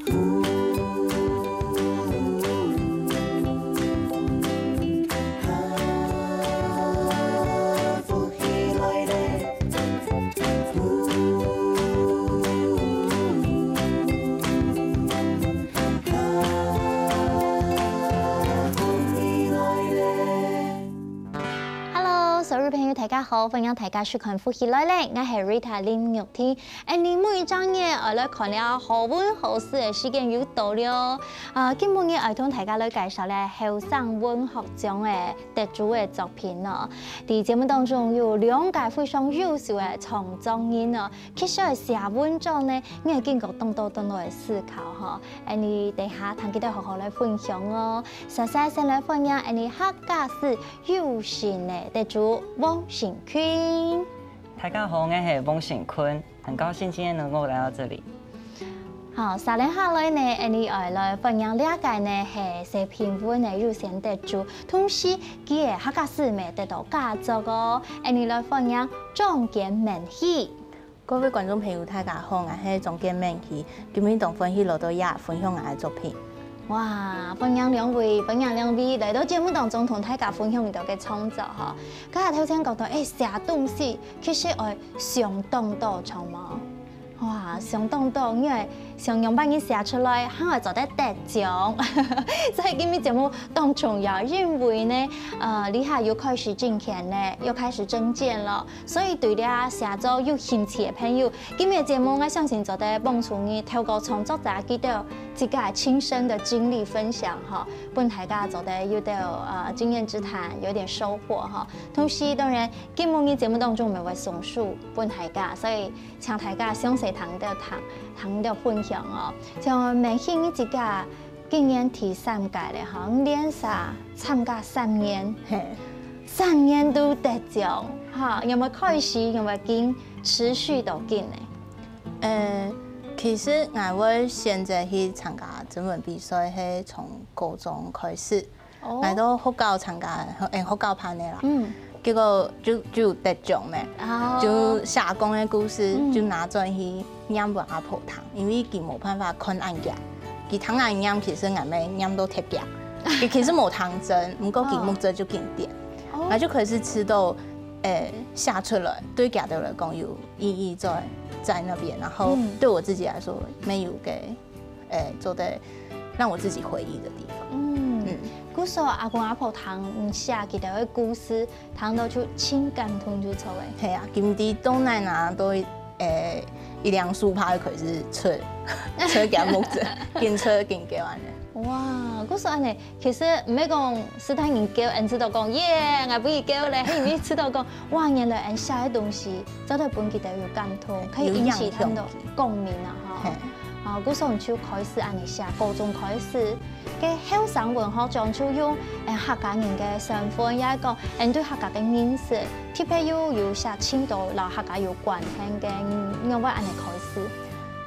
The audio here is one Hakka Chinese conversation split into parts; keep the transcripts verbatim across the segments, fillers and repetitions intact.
Hello，所有朋友，大家好，歡迎大家收看《福氣來了》，𠊎係 Rita 林玉婷。恁呢每一隻月，愛來看了好文好書个時間又到了。啊，今晡日愛同大家來介紹咧後生文學獎个得主个作品哦。在節目當中有兩個非常優秀个創作人哦，其實寫文章呢，你愛經過當多當多个思考吼。恁呢等下同佢兜好好來分享哦。首先先來歡迎恁呢客家史 有成个得主王成坤。大家好，我係王成坤，很高興今天能夠來到這裡。好，續等下來呢，𠊎俚愛來歡迎這個呢係細品文个入選得主，同時佢个客家史乜得到佳作哦。𠊎俚來歡迎張建明希。 各位觀眾朋友，大家好，𠊎係張建明希，今日當歡喜來到這分享𠊎个作品。哇，歡迎兩位，歡迎兩位來到節目當中同大家分享你兜个創作吼。剛才頭先講到，欸，寫東西其實愛想當多，著無？哇，想當多，因為想仰般去寫出來，還愛做得得獎。所以今日節目當重要，因為呢，呃，這下又開始徵件了，又開始徵件了。 所以對這寫作有興趣个朋友，今日个節目𠊎相信做得幫助你透過創作者佢兜自家个親身个經歷分享吼，分大家做得有兜呃經驗之談，有點收穫吼。同時當然，今晡日節目當中乜會送書分大家，所以請大家詳細聽佢兜聽，聽佢兜分享哦。像明希你自家 今年第三屆了吼，你連續參加三年，嘿。三年都得獎，哈，仰會開始，仰會緊，持續到今呢？呃，其實𠊎會選擇去參加徵文比賽，係從高中開始。哦。𠊎到學校參加，欸，學校辦个啦。嗯。 結果就，就有得獎咩，哦。就寫講个故事，嗯。就拿轉去唸分阿婆聽，因為佢無辦法看恁遽，佢聽𠊎唸，其實𠊎乜唸到忒遽，佢其實無聽真，毋過佢目汁就緊滴，哦。𠊎就開始知道，欸，寫出來對佢兜來講有意義在，在那邊，然後，嗯。對我自己來說，乜有個 欸，做得讓我自己回憶的地方。嗯，嗯。故所阿公阿婆聽你寫佢兜个故事，聽到就盡感動就著欸。係啊，今日到哪哪都，欸，一輛書包開始出，出佢目汁，緊出緊噭恁呢。哇，故所恁呢，其實毋係講斯坦人噭，𠊎知道講，耶，𠊎分佢噭咧，係因為知道講，哇，原來𠊎寫个東西，做得分佢兜有感動，可以引起他們的共鳴啊，哈。有影響。嘿。 啊，故所就開始恁呢寫，高中開始，該後生文學獎就用，欸，客家人个身份，也係講，欸，對客家个認識，特別又有寫盡多摎客家有關係个，仰會恁呢開始？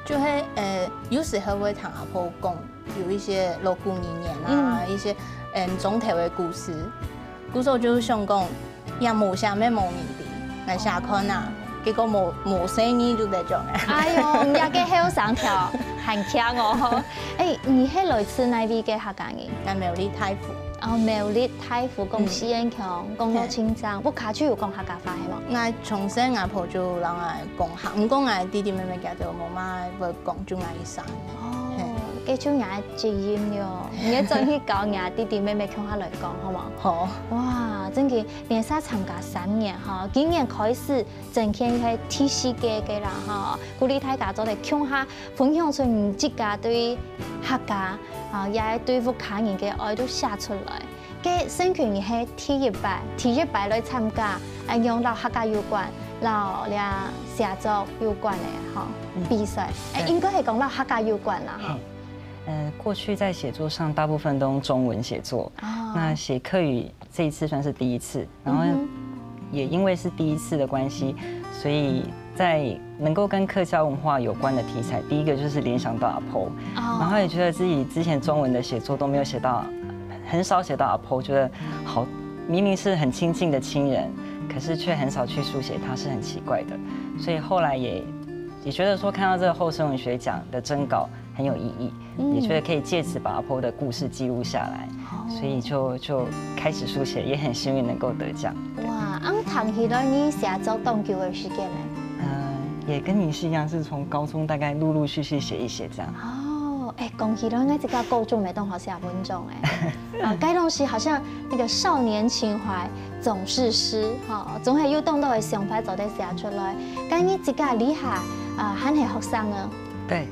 就係，呃，有時候會聽阿婆講，有一些老古人言啊，嗯。一些，嗯，庄頭个故事，故所就想講， 也無寫乜無人知，𠊎寫看啊，結果無，無細義就得獎了。哎喲，你這個後生條還強哦。欸，你係來自哪位个客家人？𠊎苗栗大湖。哦，苗栗大湖講四縣腔，講到盡正，屋下就有講客家話係無？𠊎從細𠊎婆就摎𠊎講客，毋過𠊎弟弟妹妹佢兜無麼會講，就𠊎一儕。哦，該就𠊎个責任了，你愛轉去教𠊎弟弟妹妹共下來講，好無？好。哇，真个 連續參加三年哈，今年開始徵件係第四屆个啦哈，鼓勵大家做得共下分享出你自家對客家啊，也對屋下人个愛都寫出來。該成功你係第一擺，第一擺來參加，啊，用摎客家有關，摎這寫作有關个哈，嗯。比賽，欸，對。應該係講摎客家有關啦哈。嘿。呃，過去在寫作上大部分都用中文寫作，哦。那寫客語這一次算是第一次，然後嗯哼。也因為是第一次的關係，所以在能夠跟客家文化有關的題材，第一個就是聯想到阿婆，哦。然後也覺得自己之前中文的寫作都沒有寫到，很少寫到阿婆，覺得好，明明是很親近的親人，可是卻很少去書寫她，是很奇怪的。所以後來也，也覺得說看到這個後生文學獎的徵稿，很有意义，也觉得可以借此把阿婆的故事记录下来，所以就就开始书写，也很幸运能够得奖。哇，恁聽起來你寫作當久个時間呢？嗯，也跟你是一样，是从高中大概陆陆续续写一写这样。哦，哎，講起來，我自家高中乜當好寫文章哎。啊，該當時好像那個少年情懷總是詩哈，總係有當多个想法做得寫出來。該你自家這下啊，還係學生啊？对，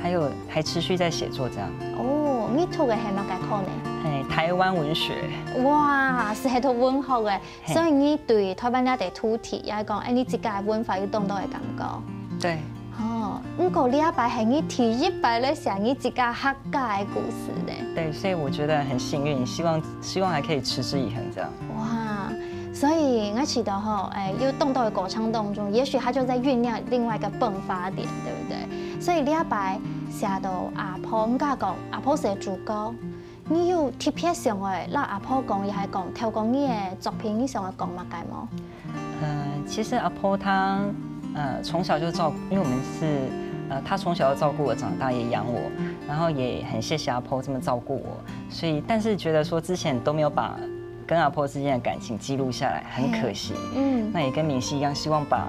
还有还持续在写作这样。哦，你讀个係麼个科呢？哎，台湾文学。哇，係係讀文學个，嘿所以你對台灣這地土地，也係講，哎，你自家个文化有當多个感覺。对哦，毋過這擺係你第一擺來寫你自家客家个故事呢。对，所以我觉得很幸运，希望希望还可以持之以恒这样。哇，所以我知道吼，哎，有當多个過程當中，也許它就在醞釀另外一個迸發點，對不對？所以這擺寫到阿婆，毋敢講阿婆係主角，你有特別想愛摎阿婆講，也係講透過你个作品，你想愛講麼个無？呃，其实阿婆她呃从小就照顾，因为我们是呃她从小就照顾我长大，也养我，然后也很谢谢阿婆这么照顾我，所以但是觉得说之前都没有把跟阿婆之间的感情记录下来，很可惜。嗯，那也跟敏熙一样，希望把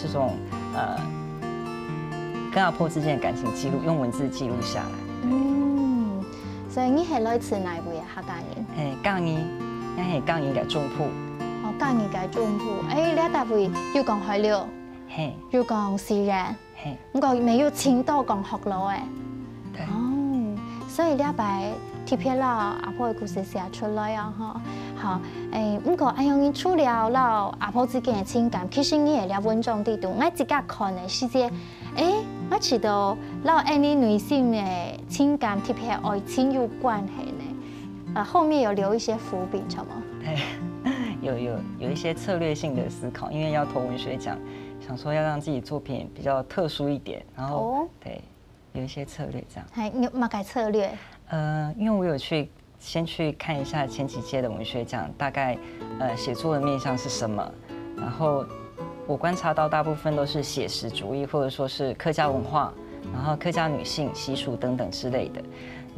这种呃跟阿婆之间的感情记录用文字记录下来。嗯，所以你係來自哪位个客家人？嘿，嘉義，那嘿嘉義个中埔。哦，嘉義个中埔，哎，這搭位又講海陸，嘿，又講西人，嘿，毋過乜有盡多講學老个。对。哦，所以這擺特別摎阿婆个故事寫出來啊，吼。好，哎，毋過恁樣，你除了摎阿婆之間个情感，其实你个這文章裡肚，我自家看个時節，哎，我知道摎恁樣內心个情感，特別愛情有關係呢。呃，後面有留一些伏筆，什麼？对，有有有一些策略性的思考，因为要投文学奖，想说要让自己作品比较特殊一点，然后、哦对，有一些策略这样。还有麼个策略？呃，因为我有去先去看一下前几届的文学奖，大概呃写作的面向是什么，然后我观察到大部分都是写实主义，或者说是客家文化，然后客家女性习俗等等之类的。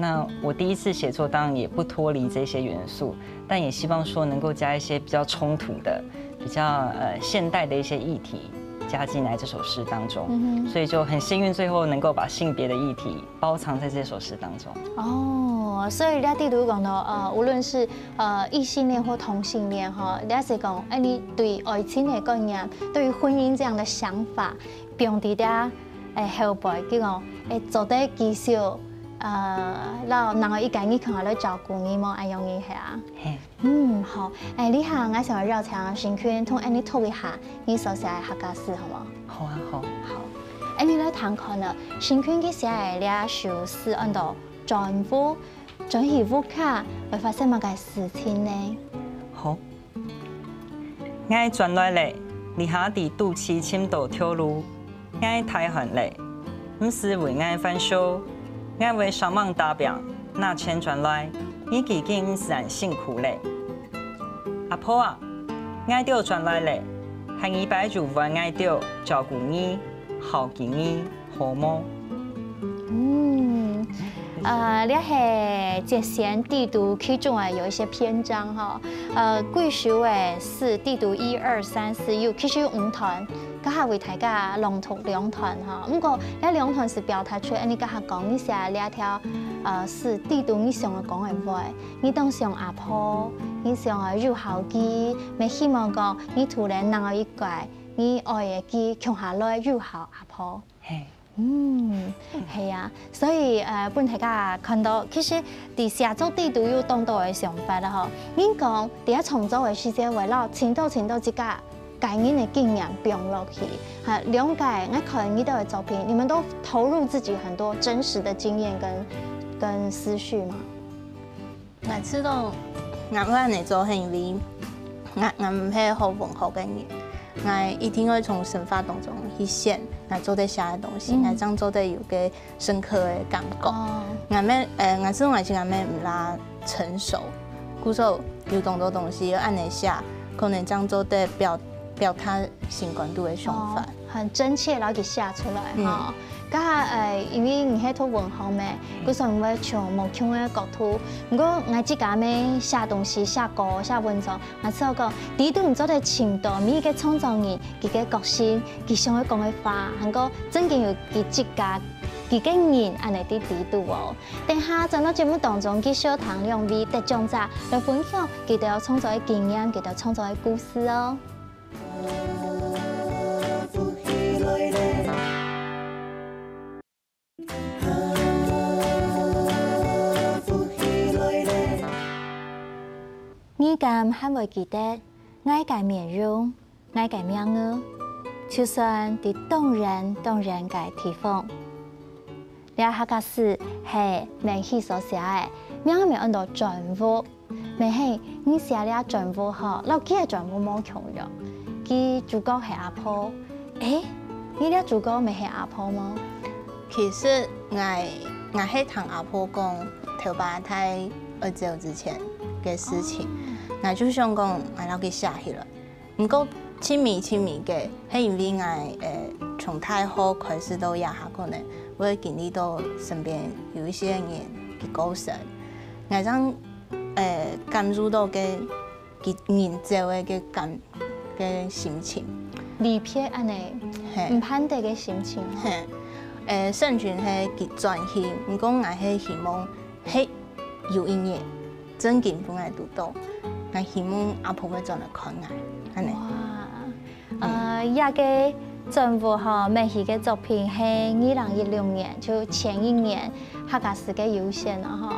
那我第一次写作当然也不脱离这些元素，但也希望说能够加一些比较冲突的、比较呃现代的一些议题加进来这首诗当中，嗯哼所以就很幸运，最后能够把性别的议题包藏在这首诗当中。哦，所以這裡肚講到，呃，無論是呃異性戀或同性戀哈，這係講，哎，你對愛情个觀念，對於婚姻這樣的想法，放在這，哎，後背，就講，哎，做得繼續，呃，摎另外一個人共下來照顧你無？恁樣个係啊？嘿，嗯，好，哎，這下𠊎想要邀請新坤同𠊎等讀一下你所寫个客家詩，好無？好啊，好。好，恁樣來聽看啊，新坤佢寫个這首詩安到轉屋，轉去屋下會發生麼个事情呢？好。𠊎轉來咧，這下在都市尋到頭路。𠊎大漢咧，毋使為𠊎煩愁，𠊎會煞猛打拚，拿錢轉來，日子已經毋使恁辛苦咧。阿婆啊，𠊎兜轉來咧，下二擺就換𠊎兜照顧你，孝敬你，好無？嗯，呃，這係節選裡肚其中啊有一些篇章哈，呃，幾首个詩裡肚一二三四有，其實有五段，該下為大家朗讀兩段哈。毋過這兩段係表達出，你該下講一下這條，呃，詩裡肚你想要講个話，你當想阿婆，你想要有孝佢，乜希望講你突然能夠一個，你愛个佢共下來有孝阿婆。嘿，嗯，係啊，所以呃，分大家看到，其實在寫作裡肚有當多个想法啦吼。恁講，在創作个時節，會摎盡多盡多自家個人个經驗放落去，哈，兩個，𠊎看你兜个作品，你們都投入自己很多真實的經驗跟跟思緒嘛。 𠊎知道𠊎會恁樣做，係因為𠊎𠊎毋係學文學个人，𠊎一定會從生活當中去選𠊎做得寫个東西，𠊎正做得有個深刻个感覺。哦，𠊎乜呃，𠊎知道𠊎自家乜毋罅成熟，故所有當多東西要恁樣寫，可能正做得表表達心肝肚个想法。很真切摎佢寫出來吼。該下呃，因為你係讀文學咩，故所你會從無共个角度。毋過𠊎自家咩寫東西、寫歌、寫文章，𠊎試著講，裡肚你做得尋著每一個創作人佢个個性、佢想愛講个話，還過正經有佢自家佢个人恁樣在裡肚哦。等下轉到節目當中，繼續聽兩位得獎者來分享佢兜創作个經驗、佢兜創作个故事哦。 你敢還會記得𠊎个面容、𠊎个名仔？就算在當遠當遠个地方。這客家詩係孟希所寫个，名仔安到轉屋。 乜係，你寫這轉屋吼，摎其他轉屋無共樣。佢主角係阿婆。欸，你這主角乜係阿婆無？其實𠊎，𠊎係聽阿婆講，頭擺大愛走之前个事情，𠊎就想講，𠊎摎佢寫起來。毋過，盡尾盡尾个，係因為𠊎，呃，從大學開始到這下，可能會經歷到身邊有一些人个過身，𠊎正 呃，感受到个佢人走个个感个心情。離別恁樣，係。毋盼得个心情吼。係，呃，生存係佢轉去，毋過𠊎係希望，係有一日正經分𠊎堵到，𠊎希望阿婆會轉來看𠊎，恁樣。哇， 呃，這個轉屋吼，孟希个作品係二零一六年，就前一年客家詩个優選囉吼。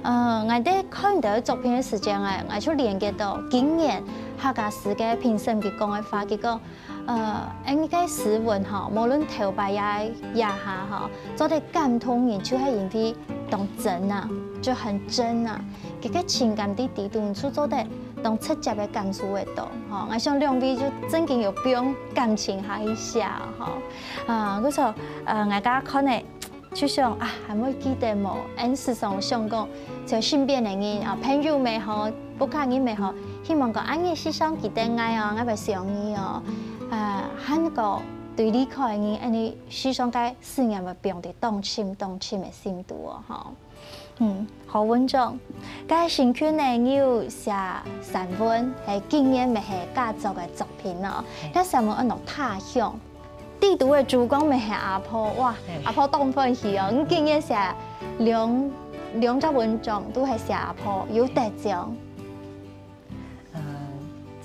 呃，𠊎在看這個作品个時間欸，𠊎就連結到今年客家詩个評審佢講个話，佢講，呃，𠊎个詩文吼，無論頭擺也這下吼，做得感動人，就係因為當真啊，就很真啊。 佢个情感在裡肚，你就做得當直接个感受會到，吼。𠊎想兩位就正經有放感情下去寫，吼。啊，故所，呃，𠊎剛剛看个，就想啊，還會記得無？𠊎時常想講，就身邊个人啊，朋友乜好，屋下人乜好，希望講啊，你時常記得𠊎哦，𠊎會想你哦。啊，還過對離開个人，恁樣時常个思念會放在當深當深个心肚哦，吼。 嗯，何文章，該新近呢，你有寫散文，係今年乜係佳作个作品哦。該散文安到《他鄉》，裡肚个主角乜係阿婆，哇，阿婆當歡喜哦。你今年寫兩兩隻文章都係寫阿婆，有得獎。 呃，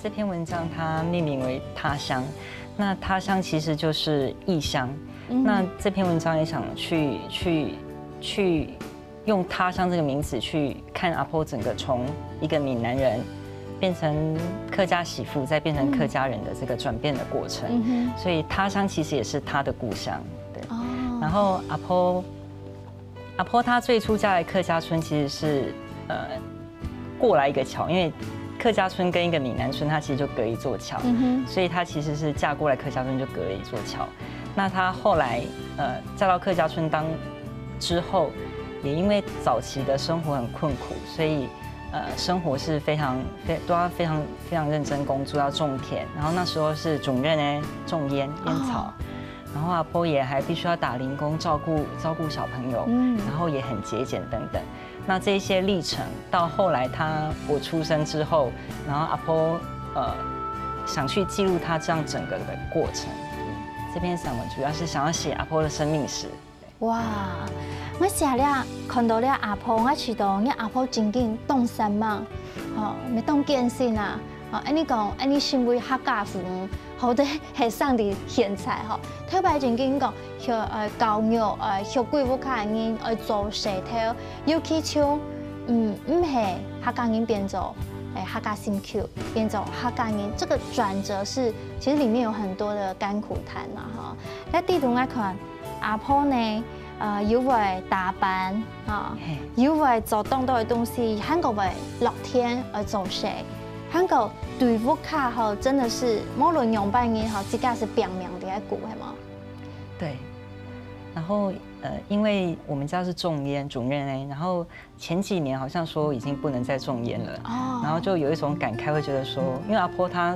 這篇文章它命名為《他鄉》，那他鄉其實就是異鄉。那這篇文章也想去去去用他鄉這個名詞去看阿婆整個從一個閩南人變成客家媳婦，再變成客家人的這個轉變的過程。所以他鄉其實也是他的故鄉，對。然後阿婆 阿婆她最初嫁来客家村其實是呃過來一個橋，因為客家村跟一個閩南村，它其實就隔一座橋，所以她其實是嫁過來客家村就隔了一座橋。那她後來呃嫁到客家村當之後，也因為早期的生活很困苦，所以呃生活是非常非都要非常非常認真工作，要種田，然後那時候是主任呢種菸菸草。 然後阿婆也還必須要打零工照顧照顧小朋友，然後也很節儉等等。那這一些歷程，到後來她我出生之後，然後阿婆呃想去記錄她這樣整個的過程。這篇散文主要是想要寫阿婆的生命史。哇，𠊎寫了看到了阿婆，𠊎知道你阿婆正經當煞猛，吼，乜當艱辛啊。 吼，恁呢講，恁呢身為客家婦女，好得係生在現在吼。頭擺正經講，學呃教育呃學歸屋下人愛做事頭，尤其像嗯毋係客家人變做誒客家心臼，變做客家人，這個轉折是其實裡面有很多的甘苦談嘛吼。該裡肚𠊎看阿婆呢，呃又會打扮， 啊，又會做當多个東西，還過會落田愛做事，還過對屋下吼，真的是無論仰般人吼，自家是拚命个愛顧，係無？對，然後呃，因為我們家是種菸，主任欸，然後前幾年好像說已經不能再種菸了，哦，然後就有一種感慨，會覺得說，因為阿婆她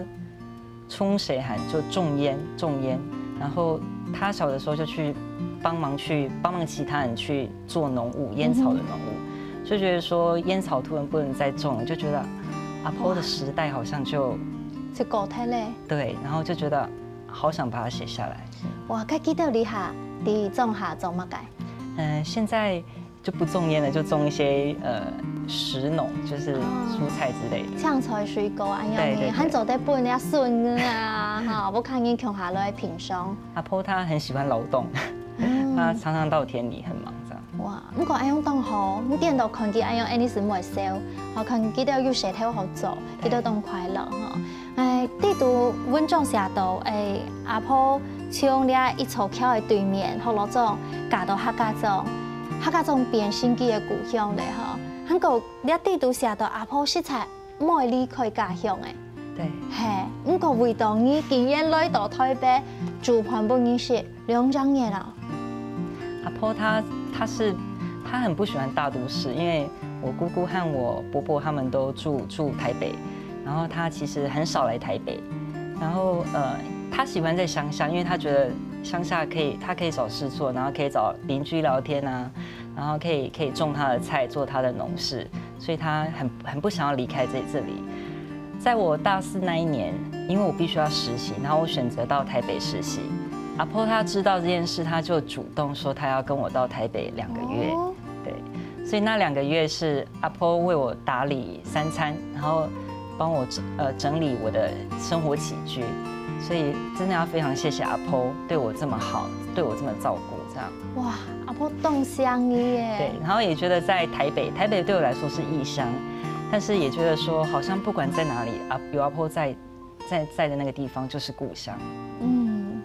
從細漢就種菸，種菸，然后他小的时候就去帮忙去帮忙其他人去做农务，烟草的农务，就觉得说烟草突然不能再种了，就觉得阿婆的时代好像就就過忒咧。对，然后就觉得好想把它写下来。哇，該記得你下，你種下種麼个？嗯，现在就不种烟了，就种一些呃食农，就是蔬菜之类的。青菜水果恁樣呢，对对对還做得分你孫女啊，哈，屋下人共下來品嘗。阿婆她很喜欢劳动，她常常到田里很忙这样。哇，毋過恁樣當好，你顛倒看佢恁樣，恁樣係會笑，好看佢都有事頭好做，佢都當快樂吼。哎，底肚文章寫到，哎，阿婆從這一座橋个對面，學老庄，嫁到客家庄，客家庄變成佢个故鄉咧吼。還過這底肚寫到阿婆實在毋會離開家鄉誒。对，嘿，毋過為到你竟然來到台北，住伴分你食兩隻月啦。阿婆她她是她很不喜欢大都市，因为我姑姑和我伯伯他们都住住台北，然后她其实很少来台北，然后呃，她喜欢在乡下，因为她觉得乡下可以，她可以找事做，然后可以找邻居聊天啊，然后可以可以种她的菜，做她的农事，所以她很很不想要离开这这里。在我大四那一年，因为我必须要实习，然后我选择到台北实习。阿婆她知道这件事，她就主动说她要跟我到台北两个月。哦对，所以那两个月是阿婆为我打理三餐，然后帮我整呃整理我的生活起居，所以真的要非常谢谢阿婆对我这么好，对我这么照顾，这样。哇，阿婆當惜你耶。对，然后也觉得在台北，台北对我来说是异乡，但是也觉得说好像不管在哪里啊，有阿婆在在在的那个地方就是故乡。嗯，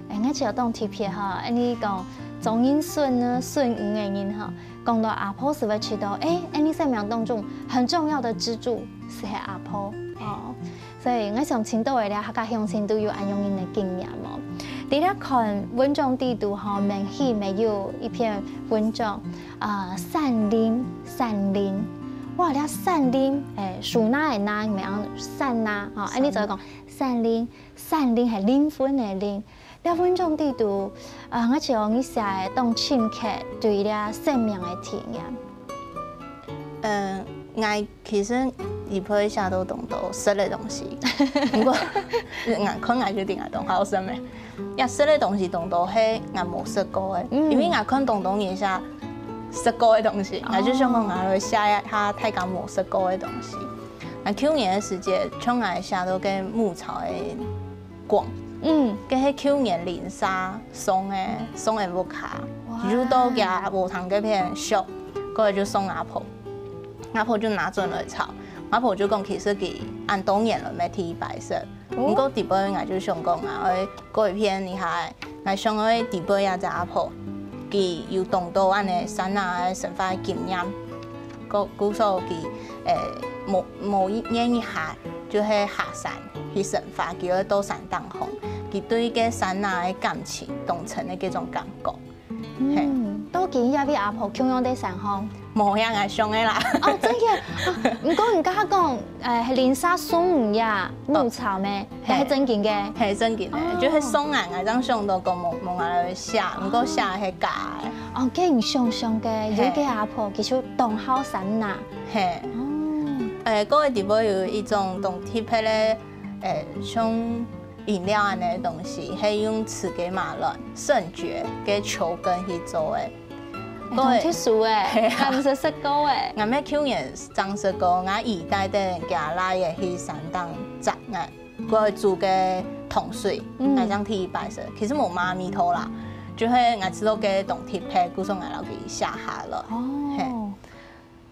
哎，𠊎就當特別哈，恁樣講，做人孫呢，孫女个人哈，講到阿婆係會知道，哎，恁樣生命當中很重要的支柱係阿婆哦。所以𠊎想請到个咧，客家鄉親都有恁樣个經驗哦。在這看文章底肚吼，明顯乜有一篇文章，啊，山林，山林，哇，這山林，哎，樹林个林，名山林，吼，恁樣就會講山林，山林係靈魂个靈。這文章底肚，啊，𠊎就用一些當深刻對這生命个體驗。嗯，𠊎其實一開始都當多食个東西，毋過𠊎看𠊎就定𠊎當好食个。也食个東西當多係𠊎無食過个，嗯因為𠊎看當多人寫食過个東西，𠊎就想講𠊎來寫一下大家無食過个東西。𠊎舊年个時節，像𠊎寫到个牧草个光，嗯，該係舊年鄰舍送个，送个屋下，哇就到佢屋堂該片熟，過來就送阿婆，阿婆就拿轉來炒，阿婆就講其實佢恁多年來乜第一擺食，毋過底背𠊎就想講啊，愛改變一下，𠊎想愛底背啊隻阿婆，佢有當多恁个山下个生活經驗，故故所佢誒無無願意下，就係下山去生活，佢愛到山頂項，佢對該山下个感情當深个該種感覺。嗯，到今這位阿婆共樣在山項。無樣啊，想个啦。哦，真个，啊，毋過你剛剛講，誒，鄰舍送你呀，牧草咩？嘿係真經个。係真經个，哦就係送人啊，正想到講無無愛寫，毋過寫係假个。哦，跟你想想个，有个阿婆其實當好山呐。係，哦，誒，各位底背有一種當特別个，誒，像飲料恁个東西，係用自家馬卵、聖爵个球根去做个。當特殊誒，還毋識食過誒。𠊎乜舊年正食過，𠊎姨帶等厥倈仔去山頂摘，𠊎過煮个糖水，嗯𠊎正第一擺食。其實無麼味道啦，就係𠊎知道个當特別，故所𠊎摎佢寫下來。哦，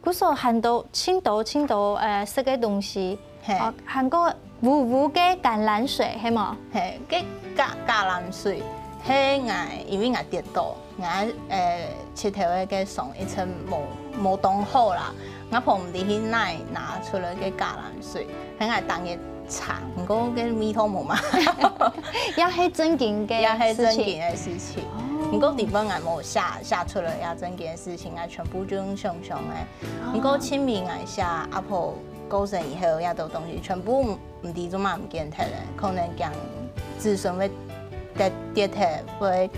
故所還多，盡多盡多誒食个東西，嘿哦，還過烏烏个橄欖水，係無？嘿，該橄橄欖水，係𠊎因為𠊎跌倒，𠊎誒膝頭个个傷一直無無當好啦，𠊎婆毋知去哪拿出來个橄欖水，係𠊎當日查，毋過个味道無嘛，也係真經个也係真事情。經个事情。毋過底背𠊎無寫寫出來也真經个事情，𠊎全部就用想像个。毋過盡尾𠊎寫阿婆過身以後，這兜東西全部毋毋知做麼毋見忒了，可能驚子孫會跌跌忒會，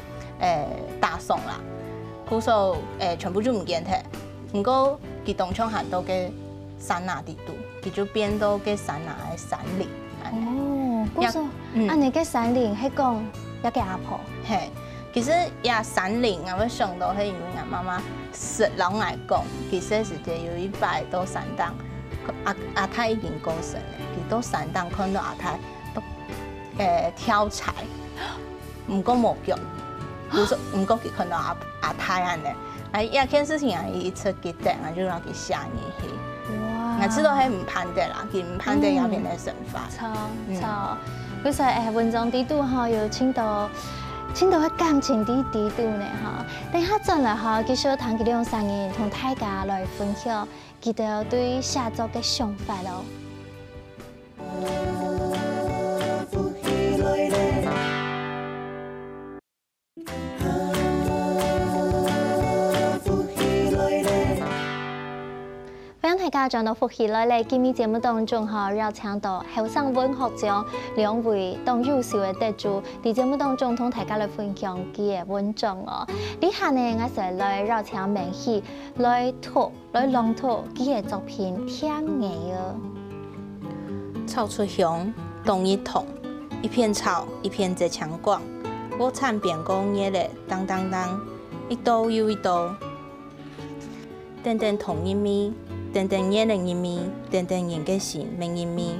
誒，打傷啦，故所，誒，全部就毋見忒。毋過佢當像還在該山林裡肚，佢就變到該山林个山林，恁呢。哦，故所，也，嗯。恁呢个山林係講這个阿婆。嘿，其實這山林，𠊎會想到係因為𠊎媽媽識摎𠊎講，佢細時節有一擺到山頂，阿，阿太已經過身了，佢到山頂看到阿太，呃，挑柴，毋過無腳，故所，毋過佢看到阿，阿太恁呢。啊，這件事情啊，佢一直記得，啊，就摎佢寫入去。哇！𠊎知道係毋盼得啦，佢毋盼得這片个生活。著，嗯。著。故所，誒，文章裡肚吼，有盡多，盡多个感情在裡肚呢，吼。等一下轉來吼，繼續同佢兩儕人同大家來分享佢兜對寫作个想法哦。 歡迎大家轉到福氣來了。今日節目當中吼，邀請到後生文學獎兩位當優秀个得主，在節目當中同大家來分享佢个文章哦。這下呢，𠊎就來邀請明希來讀 來朗讀佢个作品《甜𠊎》哦。草出香，冬日痛，一片草，一片紫青光。禾塹邊个月仔，噹噹噹，一道又一道。等等冬日尾，等等月仔日尾，等等人个心乜日尾。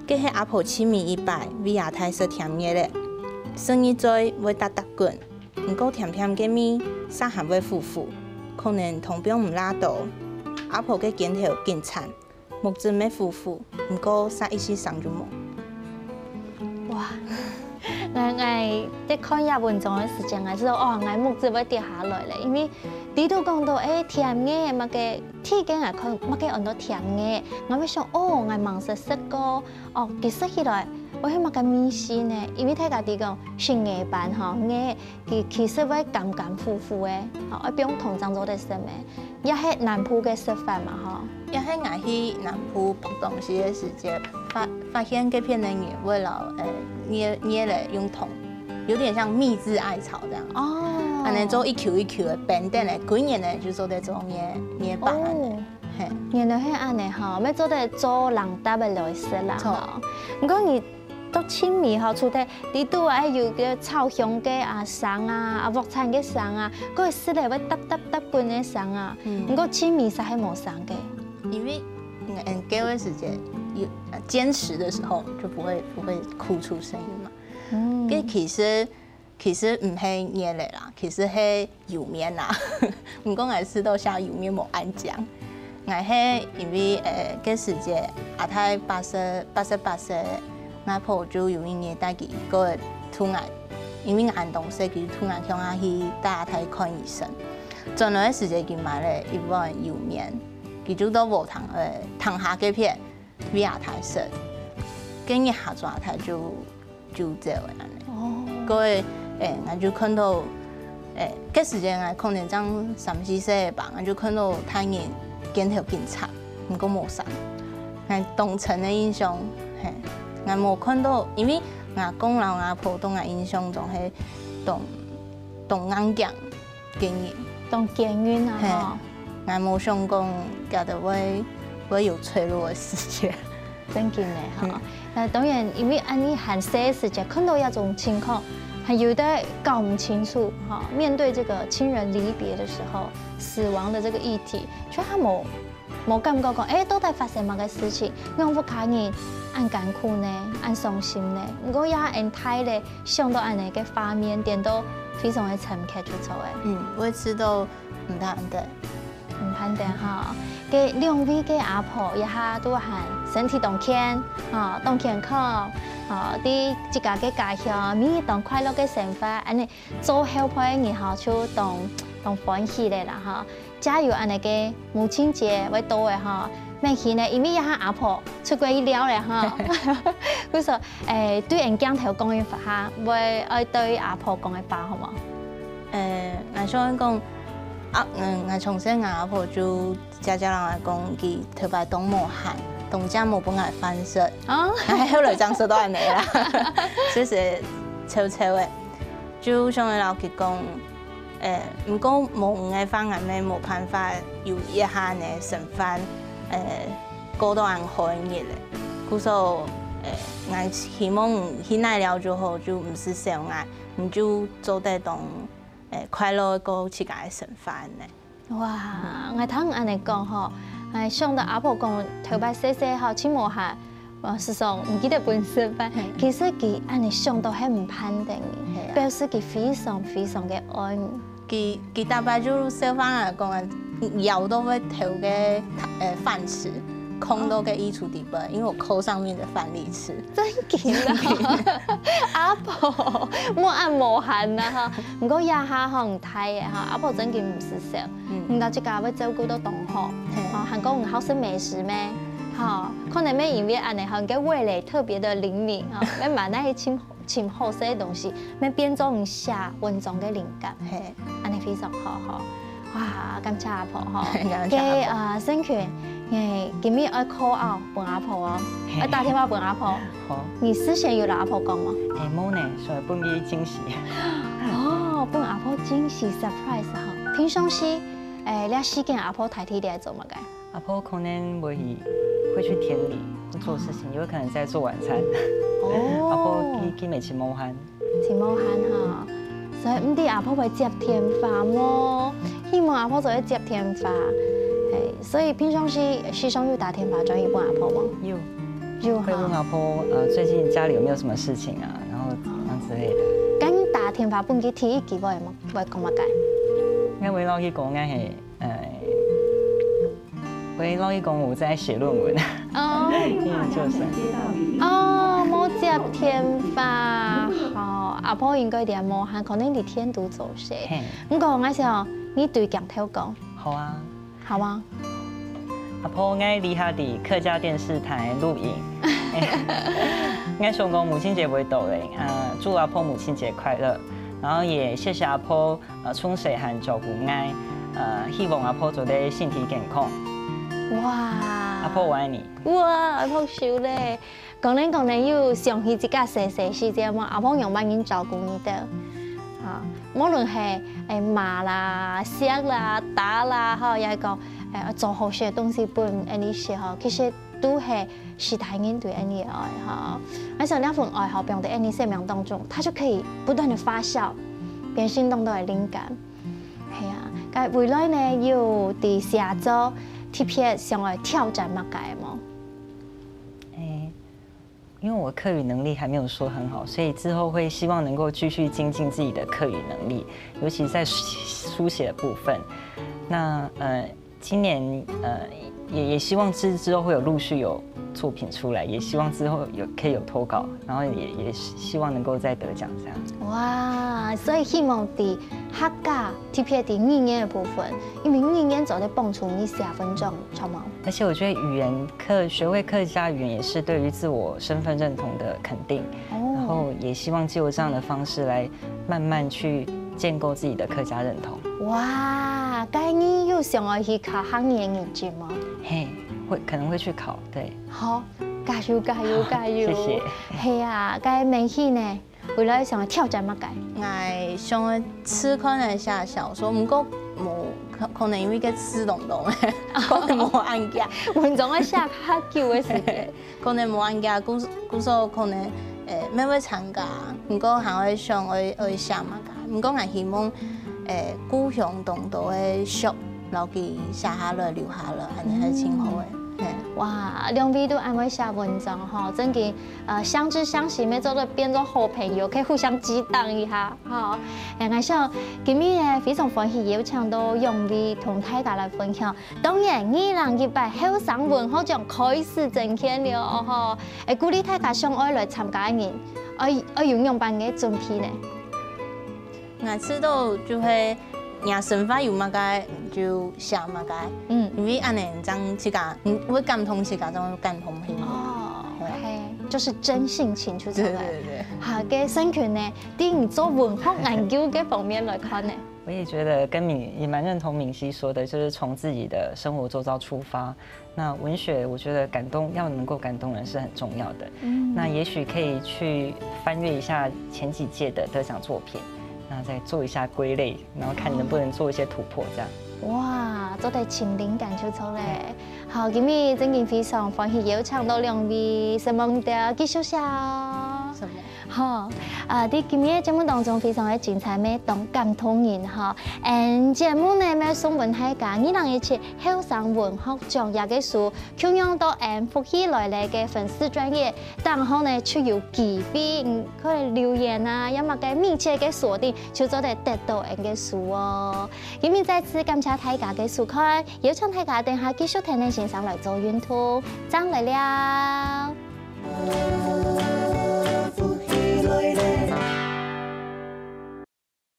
該係阿婆盡尾一擺，為阿太食甜月仔。食日嘴會嗒嗒滾， 毋過甜甜个味，嗄還會苦苦，可能通放毋罅多。阿婆个肩頭緊顫，目汁乜苦苦，毋過嗄一息聲就無。哇！𠊎，𠊎在看這文章个時節，𠊎知道，哦，𠊎目汁會跌下來了，因為裡肚講到，誒，甜月，麼个，第一个𠊎看，麼个安到甜月，𠊎會想，哦，𠊎吂識食過，哦，佢食起來，會係麼个味緒呢？因為大家知講，食月餅吼，月 佢其實會甘甘苦苦个，吼，愛放糖正做得食咩？也係南部个食法嘛，吼。也係𠊎去南部博東西个時節，發，發現該片个人會摎，呃，月，月仔用糖，有點像蜜製艾草這樣。哦。恁呢做一球一球个冰，等下歸年呢就做得做月，月餅恁呢。哦。嘿。原來係恁呢吼，愛做得做零嗒个來食啦，著。吼。毋過你 到盡尾吼，除忒裡肚啊，有个草香个啊聲啊，啊禾塹个聲啊，還有食了會嗒嗒嗒滾个聲啊。嗯。毋過盡尾嗄係無聲个。因為，嗯，嗯，該个時節有，呃，堅持的時候就不會，不會哭出聲音嘛。嗯。該其實 其實毋係月仔啦，其實係油麵啦。毋過𠊎試著寫油麵無恁靚。𠊎係因為，呃，該時節阿太八十，八十八歲，𠊎婆就有一日帶佢過來渡𠊎，因為𠊎恁當細，佢渡𠊎共下去帶阿太看醫生。轉來个時節，佢買了一碗油麵，佢就到禾塹，呃，塱下該片， 為阿太食。該日下晝阿太就，就走了恁呢。哦。過，誒，𠊎就看到，誒，該時節𠊎可能正三四歲吧，𠊎就看到大人肩頭緊顫，毋過無聲。𠊎當深个印象，嘿，𠊎無看到，因為𠊎公摎𠊎婆到𠊎印象中係當，當硬頸个人。當堅韌啊，嘿。吼。 𠊎無想講佢兜會，會有脆弱个時節。正經个吼。嗯。那當然，因為恁呢還細个時節，看到這種情況，還有點搞毋清楚，吼，面對這個親人離別的時候，死亡的這個議題，就還無，無感覺講，誒，到底發生麼个事情，讓屋下人恁艱苦呢，恁傷心呢？毋過也恁大了， 想到恁呢个畫面，顛倒非常个深刻，就著誒。嗯，會試著毋盼得。毋盼得吼。該兩位个阿婆這下都還身體當健，吼，當健康，吼，在自家个家鄉，每日當快樂个生活，恁呢做後輩个人吼，就當，當歡喜了啦，吼。 加油，恁呢个母親節會到了吼，免去呢，因為這下阿婆出國去尞了吼。故所，誒，對𠊎鏡頭講一下，會愛對阿婆講个話，好無？誒，𠊎想講，啊，嗯，𠊎從細𠊎阿婆就常常摎𠊎講，佢頭擺當無閒，當正無分𠊎飯食。哦。𠊎後來正食到恁呢啦。其實臭臭个，就想愛摎佢講，欸，毋過無你个話，𠊎乜無辦法有這下个生活，欸，過到恁好个日仔。故所，欸，𠊎希望你去哪尞就好，就毋使愁𠊎，你就做得當，欸，快樂過自家个生活呢。 哇，𠊎聽恁樣講吼，𠊎想到阿婆講頭擺細細吼，盡無閒，呃，時常毋記得分食飯。其實佢恁樣想到係毋盼得你，係啊。表示佢非常非常个愛你。佢，佢逐擺就笑話𠊎講啊，枵到會偷个，呃，飯匙，空到个衣櫥底背，因為我摳上面的飯粒吃。 真緊啊！阿婆，莫恁無閒啦哈。毋過這下吼，你大个哈，阿婆真緊毋使愁。嗯。你到自家會照顧到當好。係。哦，還講你好食美食咩？吼，可能會因為恁樣吼，你个味蕾特別的靈敏哈，會買那些盡，盡好食个東西，會變做你寫文章个靈感。係。恁樣非常好吼。 哇，感謝阿婆吼。感謝阿婆。該，呃，盛群，欸，今日愛call out分阿婆哦，係。愛打電話分阿婆。好。你事先有摎阿婆講無？欸，無呢，所以分佢驚喜。哦，分阿婆驚喜，surprise吼。平常時，欸，這時間阿婆大體在做麼个？阿婆可能會，會去田裡，會做事情，有可能在做晚餐。哦。阿婆佢，佢乜盡無閒。 盡無閒哈。所以毋知阿婆會接電話無？希望阿婆做得接電話。係，所以平常時，時常有打電話轉去分阿婆無？有。有哈。會問阿婆，呃，最近家裡有沒有什麼事情啊，然後怎樣之類的。該你打電話分佢第一句會，會講麼个？應該會摎佢講，應該係，呃， 喂，老實講，我在寫論文。哦。嗯，就是。哦，無接電話。好，阿婆應該在無閒，可能在田肚做事。嘿。毋過，𠊎想你對鏡頭講。好啊。好嗎？阿婆，𠊎這下在客家電視台錄影。𠊎想講母親節會到咧，啊，祝阿婆母親節快樂，然後也謝謝阿婆 呃，從細漢照顧𠊎，呃，希望阿婆做得身體健康。哇！阿婆，我愛你。哇，阿婆收咧。講等講等又想起自家細細時節嘛，阿婆仰般人照顧你兜。啊，無論係，欸，罵啦、惜啦、打啦，吼，也係講，欸，做好食个東西分𠊎俚食吼，其實 都係時代人對𠊎俚个愛吼。𠊎想這份愛吼，放在𠊎俚生命當中，它就可以不斷地發酵，變成當多个靈感。係啊，該未來呢，有在寫作特別想愛挑戰麼个無？欸，因為我客語能力還沒有說很好，所以之後會希望能夠繼續精進自己的客語能力，尤其在書寫的部分。那，呃， 今年，呃，也，也希望之，之後會有陸續有作品出來，也希望之後有，可以有投稿，然後也，也希望能夠再得獎這樣。哇，所以希望在客家，特別在語言个部分，因為語言做得幫助你寫文章，著無？而且我覺得語言，客，學會客家語言也是對於自我身份認同的肯定，哦。然後也希望藉由這樣的方式來慢慢去建構自己的客家認同。哇，該你有想愛去考客語个認證無？嘿，會，可能會去考，對。好，加油，加油，加油！謝謝。係啊，該明希呢？未來想愛挑戰麼个？𠊎想愛試看个寫小說，毋過無，可，可能因為該字當多，可能無恁遽。文章愛寫較久个時間。 可能無恁遽，故，故所可能，欸，乜會參加，毋過還會想愛，愛寫麼个。毋過𠊎希望，欸，故鄉當多个書，摎佢寫下來、留下來，恁樣係盡好个。嗯。嘿。哇，兩位都恁會寫文章吼，真个，呃，相知相惜，乜做得變做好朋友，可以互相激盪一下吼。欸，𠊎想今日呢，非常歡喜邀請到兩位同大家來分享 當然，二零一八後生文學獎開始徵件了吼，欸，鼓勵大家想愛來參加个人，愛，愛有仰般个準備呢？𠊎試著就係，若生活有麼个就寫麼个，嗯。因為恁樣正自家，嗯，會感動自家，正會感動別人。哦，係啊。OK，就是真性情就出來。對，對，對。好，該盛群呢，對你做文學研究个方面來看呢？我也觉得跟敏也蛮认同敏熙说的，就是从自己的生活周遭出发。那文学，我觉得感动要能够感动人是很重要的。嗯，那也许可以去翻阅一下前几届的得奖作品，那再做一下归类，然后看能不能做一些突破，这样。哇，做得尋靈感就著咧。好，今日正經非常歡喜邀請到兩位，承蒙大家繼續寫哦。好，啊，在今日个節目當中非常个精彩，乜當感動人哈。嗯，節目呢乜送分大家二零一七後生文學獎這个書，共樣到嗯福氣來了个粉絲專頁，當中呢就有機會，嗯，可以留言啊，也麼个密切个鎖定，就做得得到嗯个書哦。今日再次感謝大家个收看，邀請大家等下繼續聽等先生來做運動，正來尞。